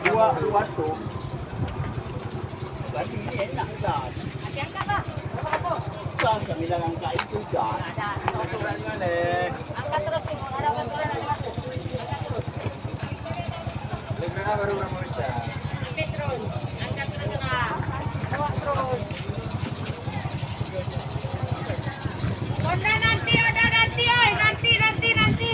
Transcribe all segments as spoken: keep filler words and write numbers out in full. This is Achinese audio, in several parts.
Dua, dua tu. Berarti ini enak, Ustaz. Ustaz, sembilan angka itu, Ustaz. Angkat terus, angkat terus. Angkat terus. Angkat terus, angkat terus. Bawa terus. Honda nanti, Honda nanti, oi, nanti, nanti, nanti.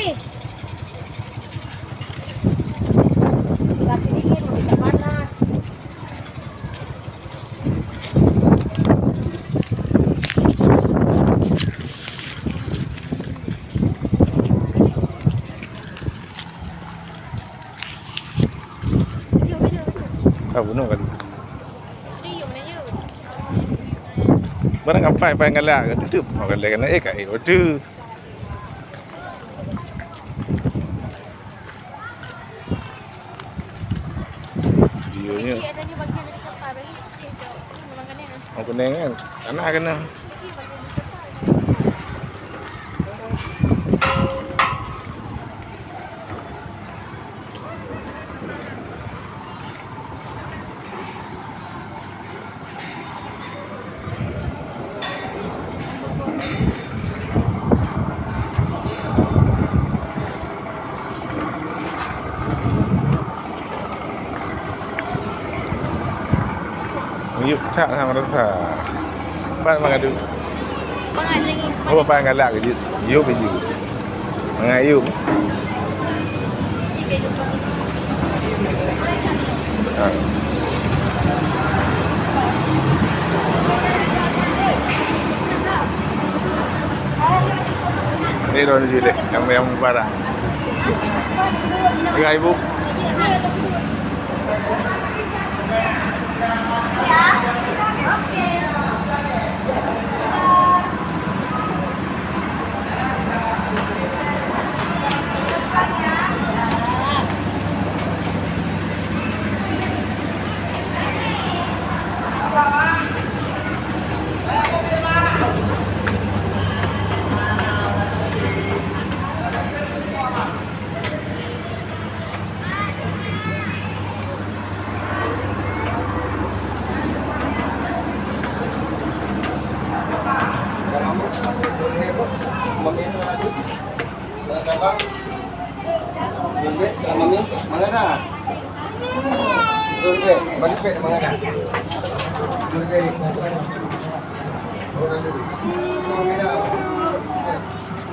Tapi dingin, bisa panas. Ah, bunoe kali. Barang apai-apai galak ke tutup. Mau galak kena, eh, kat, eh, betul. Dia nya. Bagi adanya bagian dari kapal, bagi sikit je. Memang kena. Oh, kena kan? Tanah kena. Miyueb that, ha, marasa. Pat mangadu. Mangat lagi. Oh, pat galak keu jih. Yub baju. Mangat yub. Ha. Ni dah ni deh, yang, yang barang. Tiga ribu.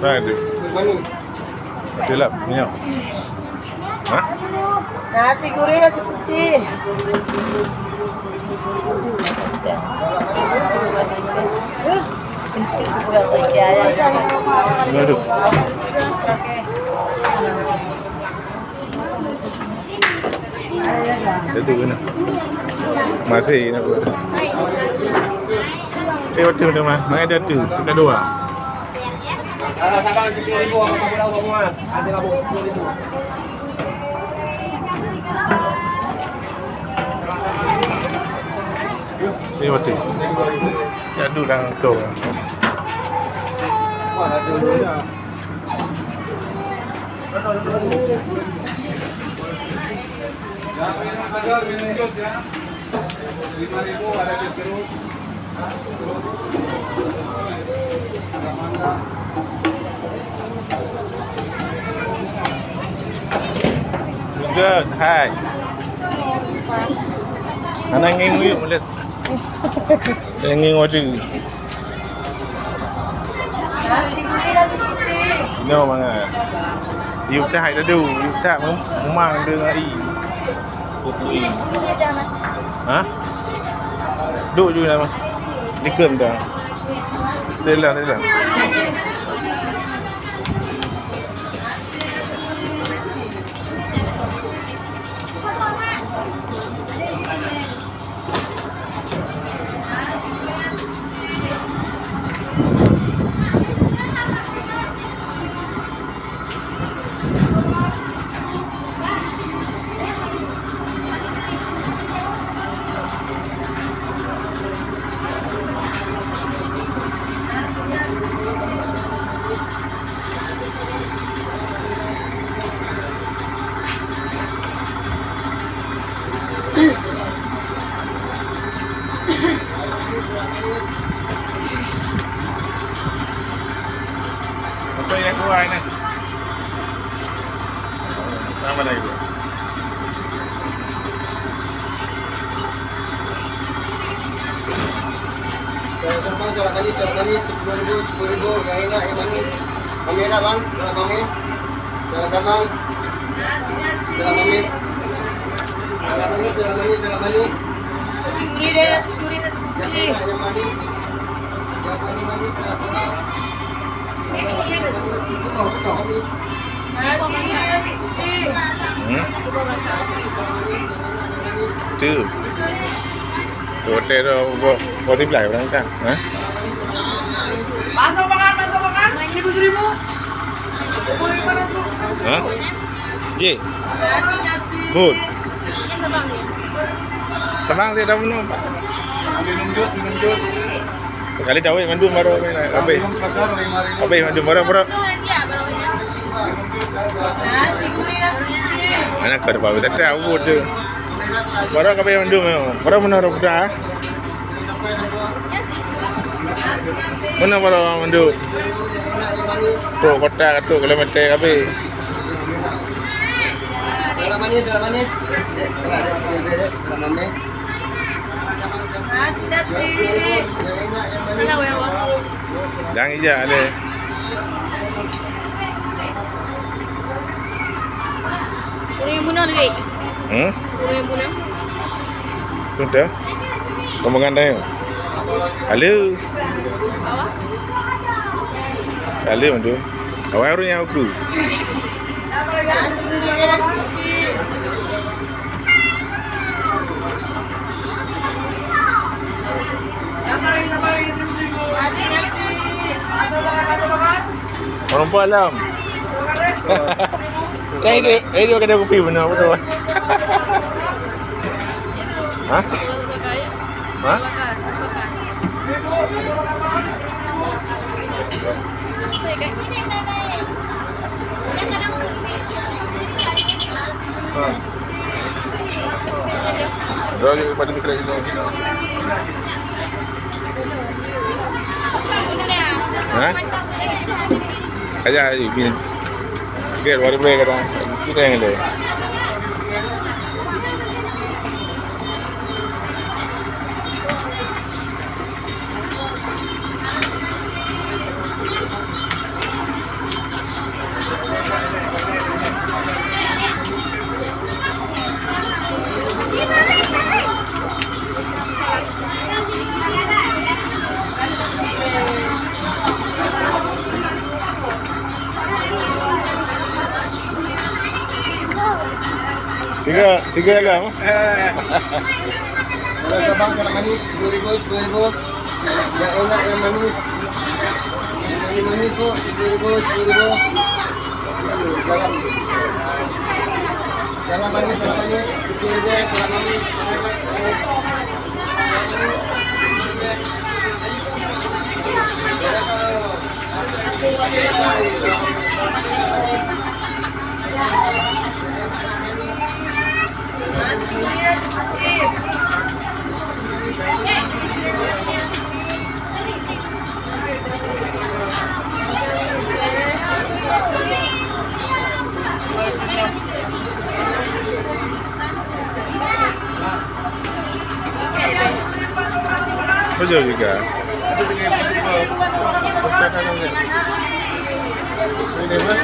Baik, deh. Silap, minyak. Ha? Nasi goreng, nasi putih. Aduh. Itu kena. Masih nak buat. Eh, waktu mana, Mas? Mana ada tu? Kita dua. Ni waktu. Jadu dah tu. Yang minum segar, minum jus ya. Lima ribu ada jus jeruk. Good, hai. Anak ngieng uyuek boleh. Ngieng wadeue. Nyoe mangat. Yub that hai tadu, yub that mem-, memang deungon i. Pupuk i. Ha? Duek ju nama. Dikeum dah. Telah, telah. Manis, salad manis, sepuluh ribu, sepuluh ribu, yang enak, yang manis. Mami enak, Bang, salad mami. Salad Bang. Salad mami. Salad manis, salad manis, salad manis. Gurih deh, nasi gurih, nasi putih. Yang enak, yang manis. Yang manis, manis, salad Bang. Hmm? Tu. Tu hotel tu, buat, buat sebelah orang kan? Ha? Bakso bakar, bakso bakar, seribu, seribu. Ha? Ji. Bun. Terbang dia dah bunuh. Minum jus, minum jus. Kali dah weh mandum baru habis. Minum segar, lima ribu. Habis mandum baru, baru. Mana kau dapat? Tapi awut tu. Baru kau bayar mandum, baru mana orang dah? Mana baru mandum? Tu kota tu kilometer habis. Salad manis, salad manis. Dek, salad, dek, dek, dek, salad manis. Nasi, nasi. Yang enak, yang manis. Jangan ijak ada. Ureueng nyang bunoe lagèe. Hmm? Ureueng nyang bunoe. Sudah. Rombongan dah. Halo. Halo tu. Awak ureueng nyang aku. Orang Pualam. Eh, dia, eh, dia kedai kopi benar, betul. Ha? Ha? Ha. Dah, pada tu kena. Ha? Kaya, eh, bin. Sikit, baru boleh kata. Kita yang ada. Tiga, tiga lam. Kalau Sabang kena manis, sepuluh ribu, sepuluh ribu. Yang enak, yang manis. Yang manis-manis tu, sepuluh ribu, sepuluh ribu. Jangan, jangan manis, jangan manis. Sepuluh ribu, jangan manis. Betul juga. Ini apa?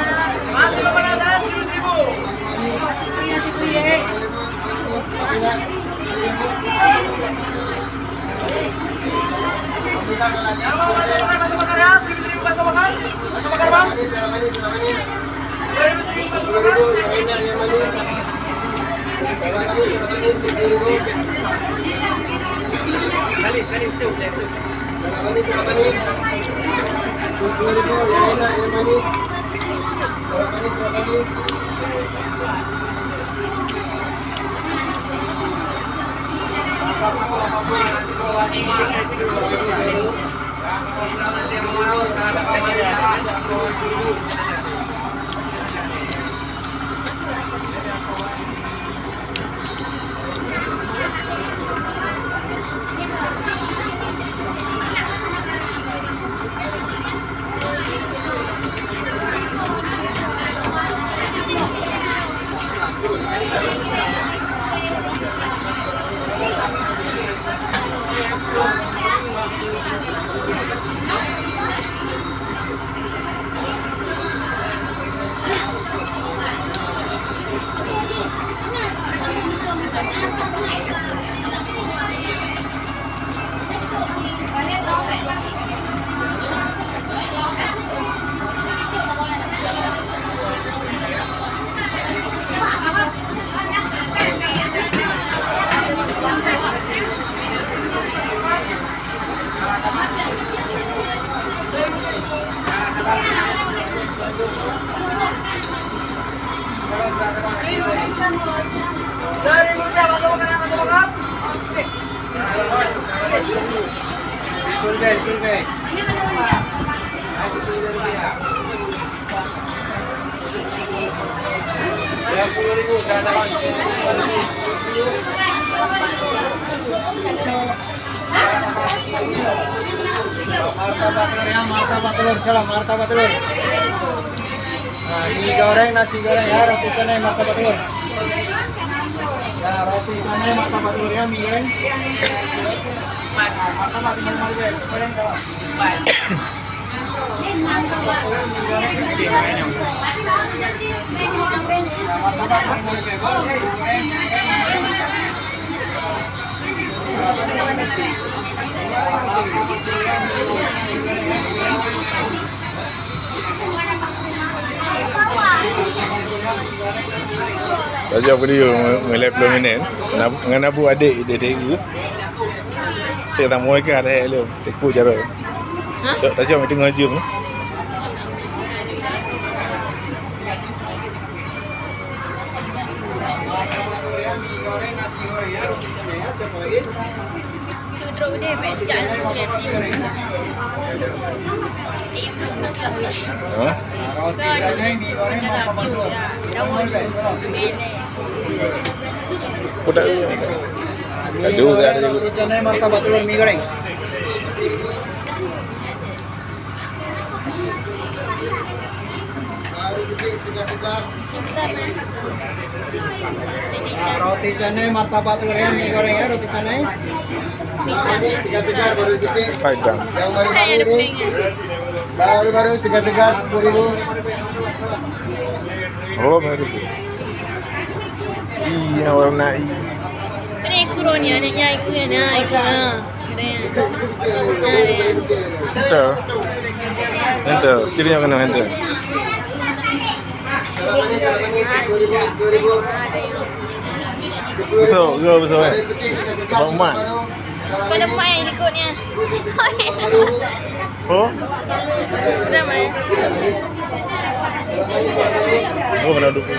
Martabak telur ya, martabak telur, salam martabak telur. Nah, mie goreng, nasi goreng ya, roti canai, martabak telur. Ya, roti canai, martabak telur ya, mie goreng. Nah, martabak telur, mie goreng, salam. Tajak video meulai ploh minit. Nab-, ngon abu adek ideh-ideh. Teuk tamoi ka ada lom, teuk jaroe. Hah? Teuk tajak itu ngajum. Hah? Udah. Aduh, udah ada juga. Rencananya martabak telur mie goreng. Roti canai, martabak telur ya, mie goreng ya, roti canai. Padang. Yang baru-baru ini, baru-baru segar-segar, sepuluh ribu. Oh, baru. Iya, warna i. Ada ikut ni, ada yang ikut, ada yang ikut. Ha. Ada yang. Ada yang. Ente. Ente, ciri yang kena ente. Besok, besok, besok, eh. Bang Mat. Kau ada mak yang ikut ni. Oh? Ada mak ya? Oh, mana duduk?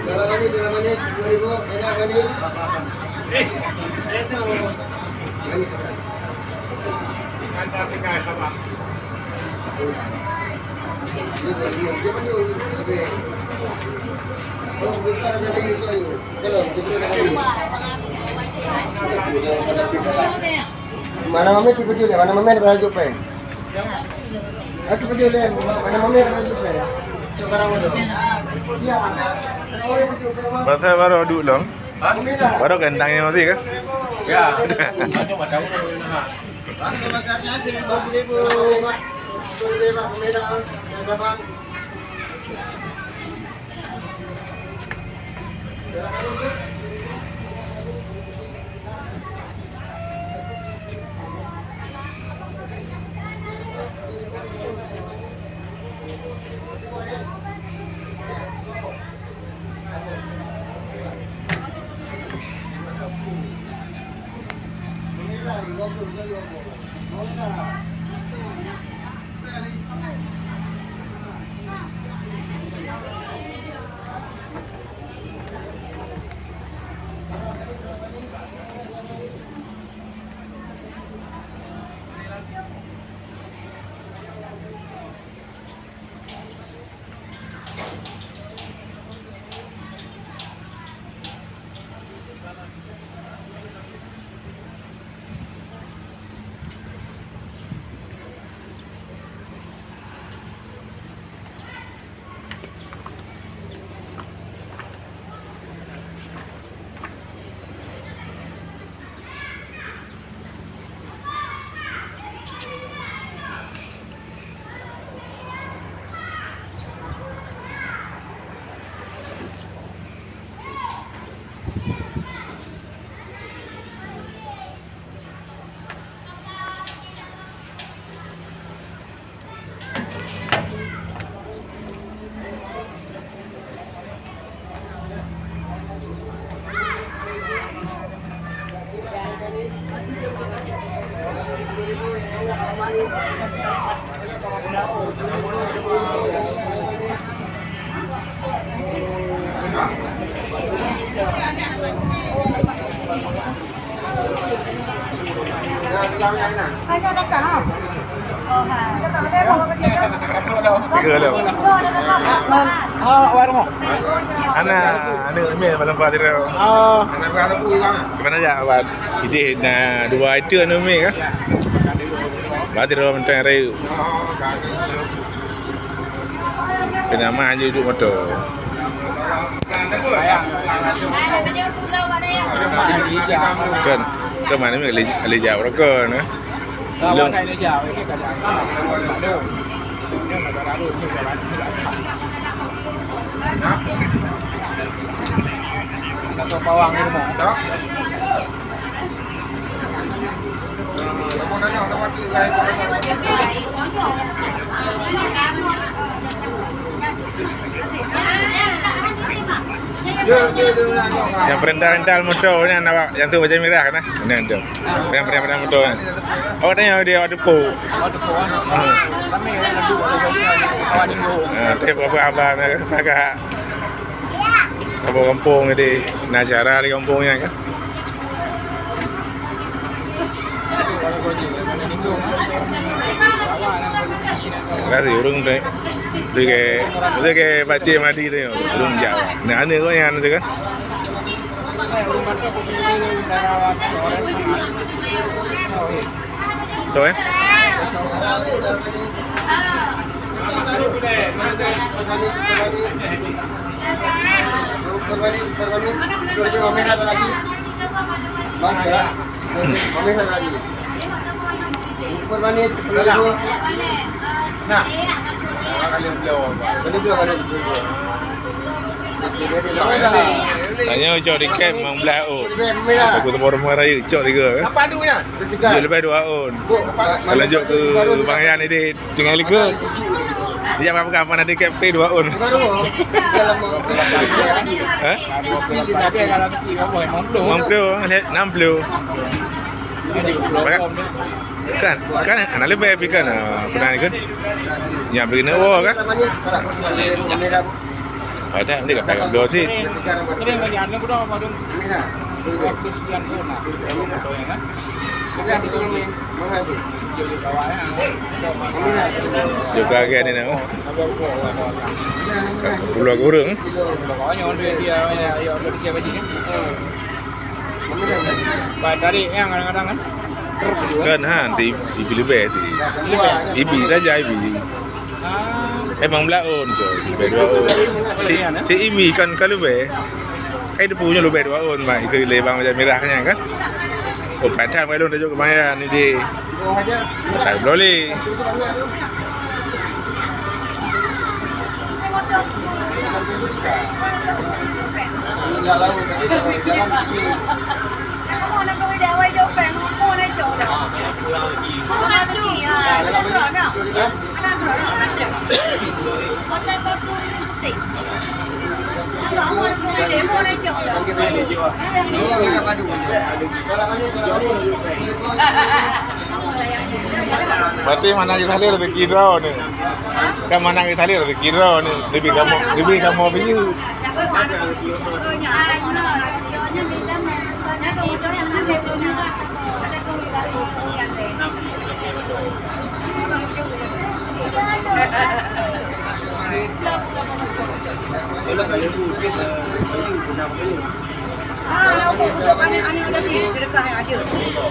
Dalam manis, dalam manis, dua ribu, enak manis. Manis. Mana mami tu video ni? Mana mami ada baju peng? Aku video ni, mana mami ada baju peng? Cok barang mana? Ya. Pasal baru duduk long. Baru kentang ni masih kan? Ya. Macam mana tahu nak? Langsung makannya seribu, seribu. Seribu, Pak. Peminat, Pak. Tiga lho. Ana, aneuk email malam pagi tu. Oh. Kemana aja, Wan? Idéh na dua itu aneuk email kan? Berarti dalam tengah raya. Kena mah je duduk motor. Kan, kan mana ni ahli, ahli jauh kan, eh? Belum. Bawang di rumah. Yang perintah-perintah motor ni anak yang tu baju merah kan? Ini tu. Yang perintah-perintah motor kan. Awak tanya dia awak depo. Awak depo, ah. Hmm. Kami yang duduk, awak depo. Ah, tu apa abang nak agak apa kampung tadi. Nak acara di kampung ni kan? Terima kasih, ureueng tu, tu ke, tu ke Pakcik Madi tu, ureueng Jawa. Nah, aneuk kau yang tu kan? Tu, eh? Nah. Hanya cok di kem mang belah oh. Aku tepuk rumah raya cok tiga kan. Apa tu nya? Dia lebih dua on. Kalau jok ke Bang Yan ni dia tinggal ikut. Dia apa pegang mana dia kem dua on. Hah? Enam puluh, enam puluh. Kan, kan, anak lebih pi kan, ah, pernah ni kan. Yang pergi nak kan. Ada ni kata dua sit. Sering lagi anu pun dah madung. Dua puluh sekian pun nah. Juga kan ni nak. Pulau Gurung. Pokoknya orang dia dia dia dia. Ba tarik nyang kadang-kadang kan. Kan han, ti ibi leubeh ti. Ibi saja ibi. Emang belaon tu, leubeh dua on. Ti, ti ibi kan ka leubeh. Kai depu nyoe leubeh dua on, mai ke lebang macam merah nya kan. Oh, padahal kalau dah jok kemayan ni dia. Tak boleh. Berarti mana kita hadir rezeki droe ni. Kan mana kita hadir rezeki droe ni. Lebih kamu, lebih kamu apa you? Ah, lauk sudah panen aneuk lagi, sedekah yang ada.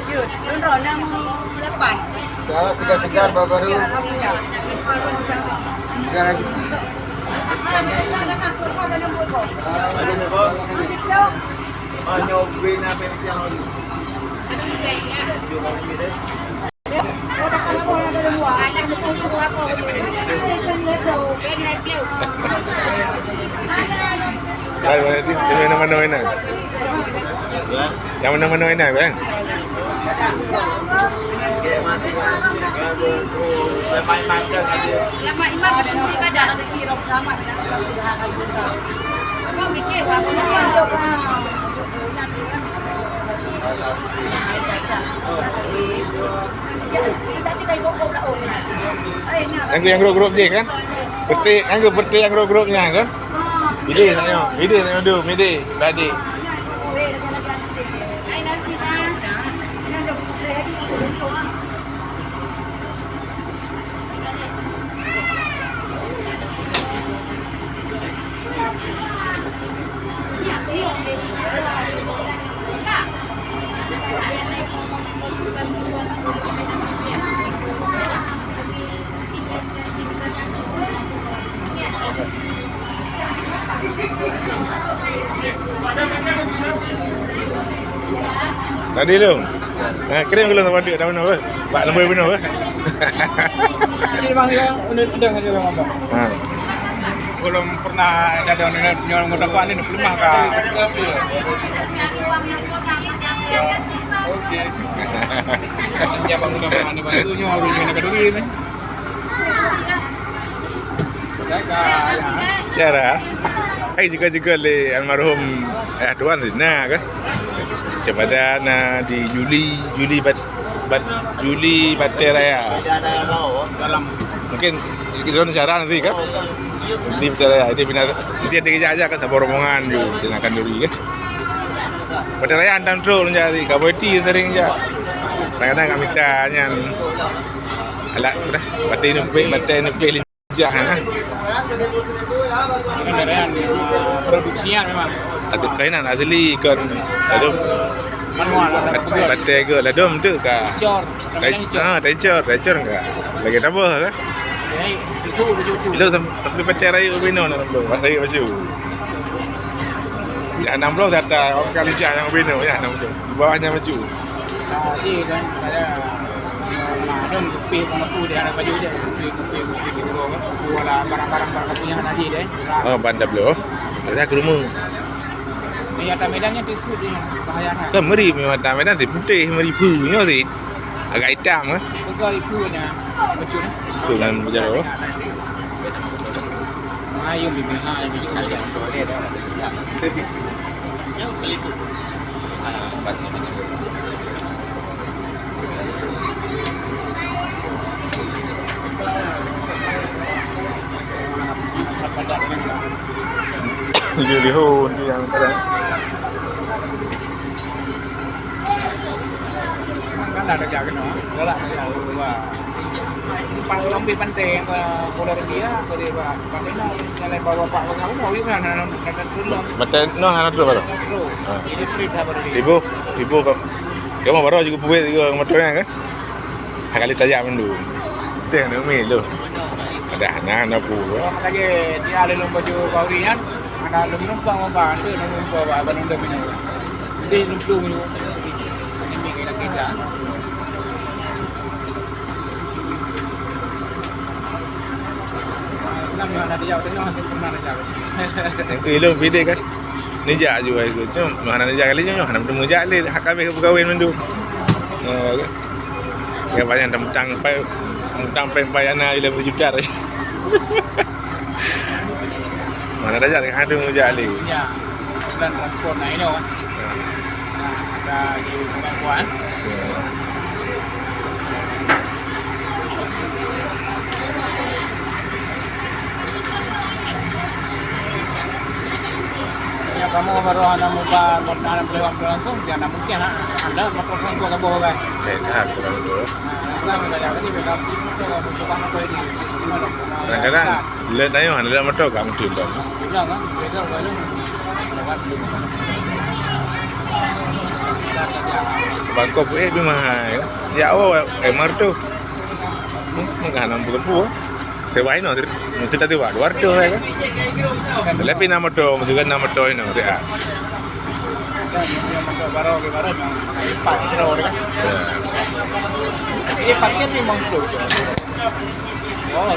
Ya, contoh enam lapan. Salah segar-segar baru-baru. Segar lagi. Masih belum. Hai, Bang Edi, yang mana-mana mainan? Yang mana-mana mainan, kan? Selamat Imam beribadah. Kau mikir apa? Nyang, nyang grup-grup jih kan? Petik, nyang petik nyang grup-grup nyan kan? Idéh nak nyoe, idéh nak nyoe, idéh, tadi. Hai nasi, Bang. Tadi lom. Ha, kirim ke lom sama dia, dah benar, eh? Pak nombor benar, eh? Ini bang, ya, udah, udah, udah, udah, udah. Ha. Belum pernah ada orang nyonya nyonya mengatakan ini pelemah kah? Oke. Dia bangun dah mana bantu nyonya orang nyonya keduri ni. Cara. Hai juga-juga lé almarhum ayah tuan sini, nah, kan? Cepadan, nah, di Juli, Juli bat, bat, Juli Batèe Raya. Mungkin kita orang siaran nanti, kan? Juli Batèe Raya. Jadi, bina, nanti ada kerja aja, kan, sama rombongan juga, tindakan duri, kan? Batèe Raya hantam trok lôn cari, kaboti sering jak. Kadang-kadang kat mita nyan. Alat tu dah. Batèe nipéh, batèe nipéh lincah, ha. Kendaraan, ah, produksinya memang. Asli, kainan asli kon ladom. Manual, ada Bat-, petugas. Batèe ke ladom tu ka. Cor, tai-, ah, taicor, taicor enggak. Lagi tambah kan? Jadi, itu lucu-lucu. Itu sam-, tapi batèe rayeuk binoe na tu, rayeuk baju. Ya, enam belas data, orang kali cak yang binoe, ya, enam belas. Di bawahnya baju. Tadi kan, saya, nah, dong, kopi, kopi, dia ada baju je. Kopi, kopi, kopi, kopi, kopi, kopi, wala barang-barang, barang kopi yang ada di deh. Oh, ban W. Saya ke rumah. Ni ada Medan nya tu, dia bahaya kan. Kan meri, memang ada Medan, si putih, meri phu, nyo si. Agak hitam, eh. Pegang itu nya, baju ni. Baju dengan baju apa? Ayam di mana, ayam di mana. Jadi, ho, nanti yang sekarang. Kan ada jaga no. Galak saja, wah. Pas lompi pantai yang ke Pulau India, dari Pak, Pak Tino, yang lain bawa Pak Bagawi, mau yuk kan, anak, anak, anak, anak, Mata no hana tu baru. Terus. Ha. Ini free dah baru dia. Ibu, ibu ka-, kamu baru juga buat juga motor kan? Ha, kali tajak mandu. Teh nak main tu. Ada hana, hana apa. Orang kaya dia ada lom baju bauri kan? Ada lom numpang apa? Ada lom numpang apa? Abang nunda minum. Dia numpang minum. Ini kena kita. Nyang ilôn pideh kan. Nijak ju ai ku. Cuma hana nijak kali nyoe, hana meuteumujak lé, hak kabeh peukawen mandum. Oh, kan. Ya, banyak tentang pai, tentang pai, pai ana ilôn sejuta. Mana raja tengah tu mujak lé. Ya. Dan transport na inoe kan. Ya. Nah, ada di Bangkuan. Ya. Ya, kamu baru hana muka, hana lewat langsung, ya, hana mungkin, ha, anda motor kan gua kaboh kan. Eh, dah, kurang tu. Nah, kan, ya, tadi beda. Kadang-kadang leuet ayuh hana leuet motor ka meuteun dah. Bangkok eh bi mahai. Ya Allah, eh, mar tu. Hmm, mungkin hana bukan buah. Sewa ino, mesti tadi wak dua ratus ya kan. Tapi nama motor, mesti kan nama motor ino, mesti ah. Kan, yang motor baru, baru, empat kilo kan. Ya. Ini pakai lima puluh. Oh,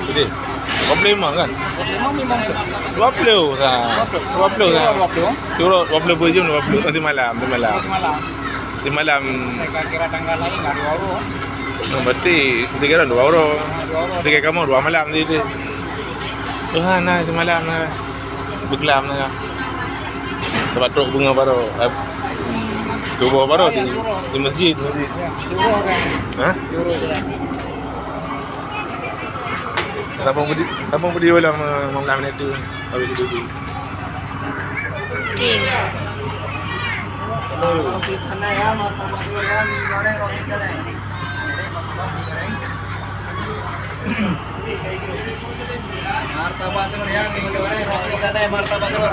jadi, dua puluh lima kan? Dua puluh lima memang tu. Dua puluh sah. Dua puluh. Dua puluh sah. Dua puluh. Turun dua puluh jam, dua puluh nanti malam, nanti malam. Nanti malam. Nanti malam. Saya kira tanggal lain enggak dua puluh. Berarti tiga orang dua orang. Dua orang. Tiga kamu dua malam nanti tu. Tuhan nah, nanti malam nah. Berkelam nah. Tempat truk bunga baru. Eh, hmm, subuh baru di, di masjid, masjid. Ya, subuh kan. Hah? Subuh kan. Tabung budi, tabung budi ulang, eh, lima belas minit tu. Habis tu, tu. Okey. Hello. Roti canai ya, martabak telur ya, mi goreng, roti canai. Martabak telur ya, mi goreng, roti canai, martabak telur.